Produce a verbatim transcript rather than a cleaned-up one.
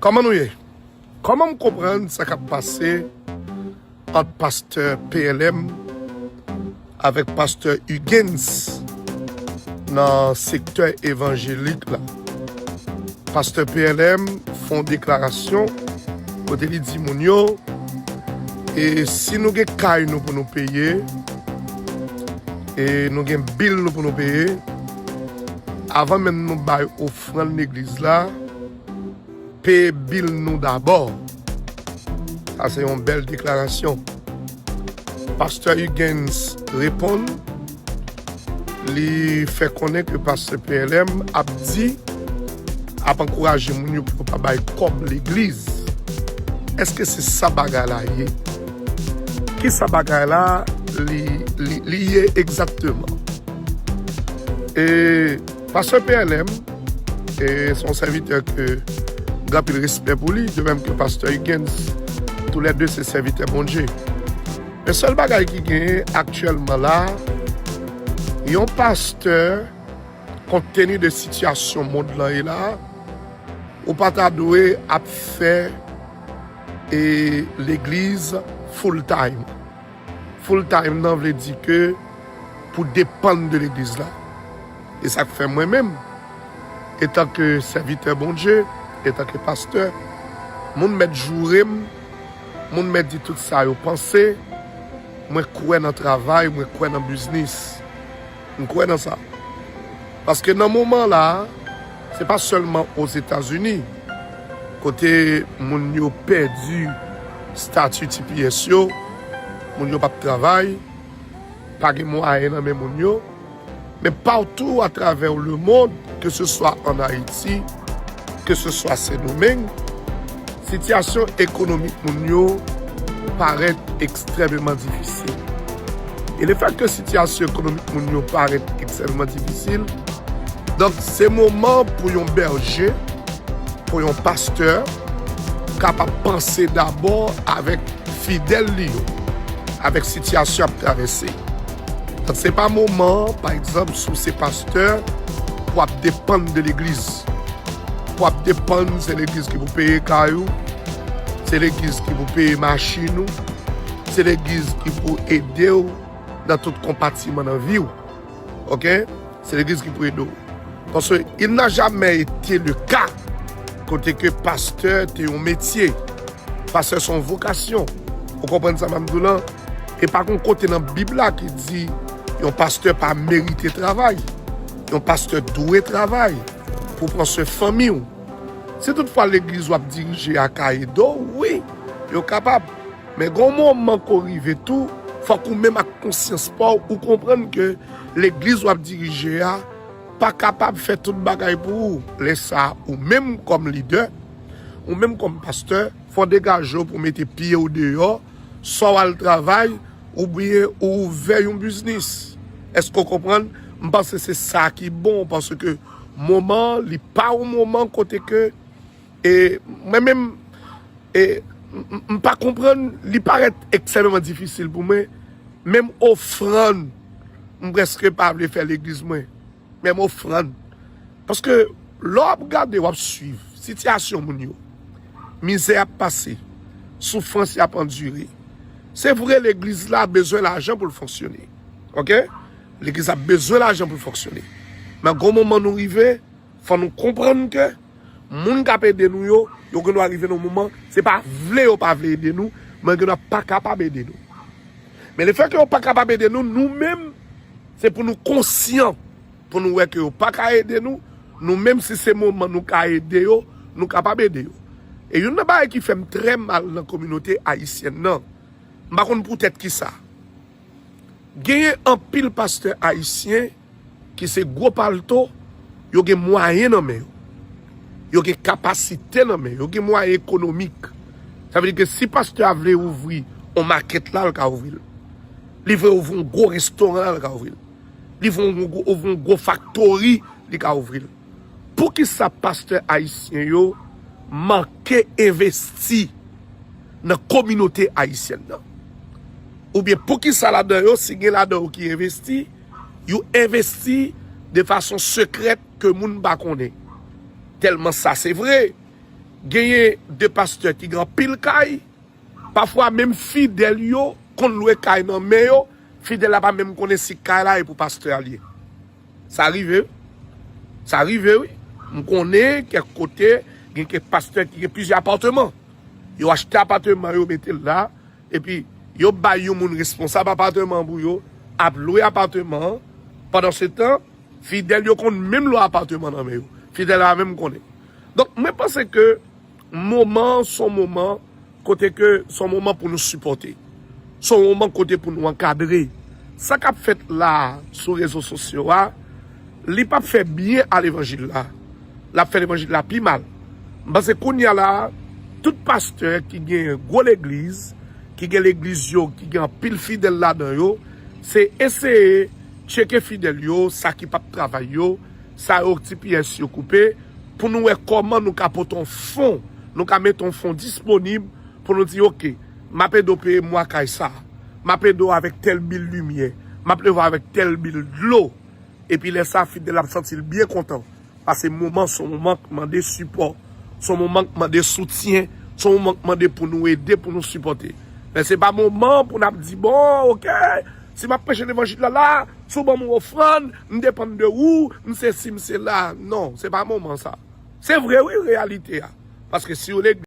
Kòman nou ye? Kòman m konprann sa k ap pase ant pastè P L M avèk pastè Huguens nan sektè evanjelik la? Pastè P L M fè yon deklarasyon kote li di moun yo, e si nou gen kay nou pou nou peye, e nou gen bil nou pou nou peye, avan menm nou bay ofrann legliz la, peye bil nou dabò. Sa se yon bèl deklarasyon. Pastè Huguens reponn, li fè konnen ke pastè P L M ap di, ap ankouraje moun yo pou yo pa bay kòb legliz. Èske se sa bagay la ye? Ki sa bagay la li, li, li ye egzakteman? E pastè P L M, e se yon sèvitè ke m gen anpil respè pou li, de menm ke pastè Huguens, toulède se sèvitè Bondye. Men sèl bagay ki genyen aktyèlman la, yon pastè, kont teni de sitiyasyon mond lan ye la, ou pa ta dwe ap fè e legliz full time. Full time nan vle di ke pou depann de legliz la. E sa k fè mwen menm, etanke sèvitè Bondye, etanke pastè, moun mèt joure m, moun mèt di tout sa yo panse, mwen kwè nan travay, mwen kwè nan biznis. M kwè nan sa. Paske nan moman la, se pa sèlman Ozetazini, kote moun yo pèdi stati T P S yo, moun yo p ap travay, pa gen mwayen nan men moun yo, men patou atravè lemonn, ke se swa ann Ayiti, ke se swa Sendomeng, sitiyasyon ekonomik moun yo parèt ekstrèmeman difisil. E lefètke sitiyasyon ekonomik moun yo parèt ekstrèmeman difisil, donk se moman pou yon bèje, pou yon pastè, kapab panse dabò avèk fidèl li yo, avèk sitiyasyon ap travèse. Donk, se pa moman, pa egzanp, si w se pastè, pou w ap depann de legliz. Pou w ap depann, se legliz ki pou peye kay ou, se legliz ki pou peye machin ou, se legliz ki pou ede w nan tout konpatiman nan vi w. Oke? Se legliz ki pou ede w. Paske il n'a jamais été le cas kote ke pastè te yon metye. Pastè se yon vokasyon. Ou konprann sa m ap di w lan? E pa gon kote nan Bib la ki di yon pastè pa merite travay. Yon pastè dwe travay pou pran swen fanmi w. Si toutfwa legliz w ap dirije a ka ede w, wi, yo kapab. Men gon moman ke w rive tou, fòk ou menm ak konsyans pa w, ou konprann ke legliz w ap dirije a pa kapab fè tout bagay pou ou. Lè sa a, ou menm kòm lidè, ou menm kòm pastè, fò w degaje w pou w mete pye w deyò, swa w al travay, oubyen ou ouvè yon biznis. Èske w konprann? M panse se sa ki bon, paske moman an, li pa yon moman kote ke, e, mwen menm, e, m, m, m pa konprann, li parèt ekstrèmeman difisil pou mwen. Menm ofrann, m prèske pa vle fè legliz mwen. Menm ofrann. Paske lè w ap gade, w ap swiv sitiyasyon moun yo, mizè y ap pase, soufrans y ap andire. Se vre, legliz la bezwen lajan pou l fonksyone. Oke? Legliz la bezwen lajan pou l fonksyone. Men gon moman nou rive, fò nou konprann ke moun k ap ede nou yo, yo gendwa rive nan yon moman, se pa vle yo pa vle ede nou, men yo gendwa pa kapab ede nou. Men lefètke yo pa kapab ede nou, nou menm, se pou nou konsyan, pou nou wè ke yo pa ka ede nou, nou menm si se moman nou ka ede yo, nou kapab ede yo. E youn nan bagay ki fè m trè mal nan kominote ayisyèn nan, m pa konn poutèt kisa. Genyen anpil pastè ayisyen ki se gwo palto, yo gen mwayen nan men yo. Yo gen kapasite nan men yo, yo gen mwayen ekonomik. Sa vle di ke si pastè a vle ouvri yon makèt la, l ka ouvri l. Li vle ouvri yon gwo restoran la, l ka ouvri l. Li vle ouvri yon gwo, ouvri yon gwo faktori, li ka ouvri l. Poukisa pastè ayisyen yo manke envesti nan kominote ayisyèn nan? Oubyen poukisa ladan yo, si gen ladan yo ki envesti, yo envesti de fason sekrèt ke moun pa konnen? Tèlman sa se vre, Genyen de pastè ki gen anpil kay, pafwa menm fidèl yo konn lwe kay nan men yo, fidèl la pa menm konnen si kay la e pou pastè a l ye. Sa rive wi. Sa rive wi. M konnen kèk kote gen kèk pastè ki gen plizyè apatman. Yo achte apatman yo mete l la, epi yo bay yon moun responsab apatman pou yo ap lwe apatman an. Pandan se tan, fidèl yo konn menm lwe apatman nan men yo. Fidèl la menm konnen. Donk mwen panse ke moman an se yon moman kote ke se yon moman pou nou sipòte. Se yon moman kote pou nou ankadre. Sa k ap fèt la sou rezo sosyo a, li p ap fè byen a levanjil la. L ap fè levanjil la pi mal. M panse kounye a la, tout pastè ki gen gwo legliz, ki gen legliz yo, ki gen anpil fidèl ladan yo, se eseye tcheke fidèl yo, sa ki p ap travay yo, sa yo ti pyès yo koupe, pou nou wè kòman nou ka pote yon fon, nou ka mete yon fon disponib pou nou di, oke, m ap ede w peye mwa kay sa, m ap ede w avèk tèl bil limyè, m ap ede w avèk tèl bil dlo. Epi lè sa, fidèl ap santi l byen kontan. Paske moman, se yon moman k mande sipò, se yon moman k mande soutyen, se yon moman k mande pou nou ede, pou nou sipòte. Men se pa moman pou n ap di, bon, oke, si m ap preche levanjil la la, si w ban m yon ofrann, m depann de ou, m sesi, m sela. Non, se pa moman sa. Se vre wi, reyalite a. Paske si yon legliz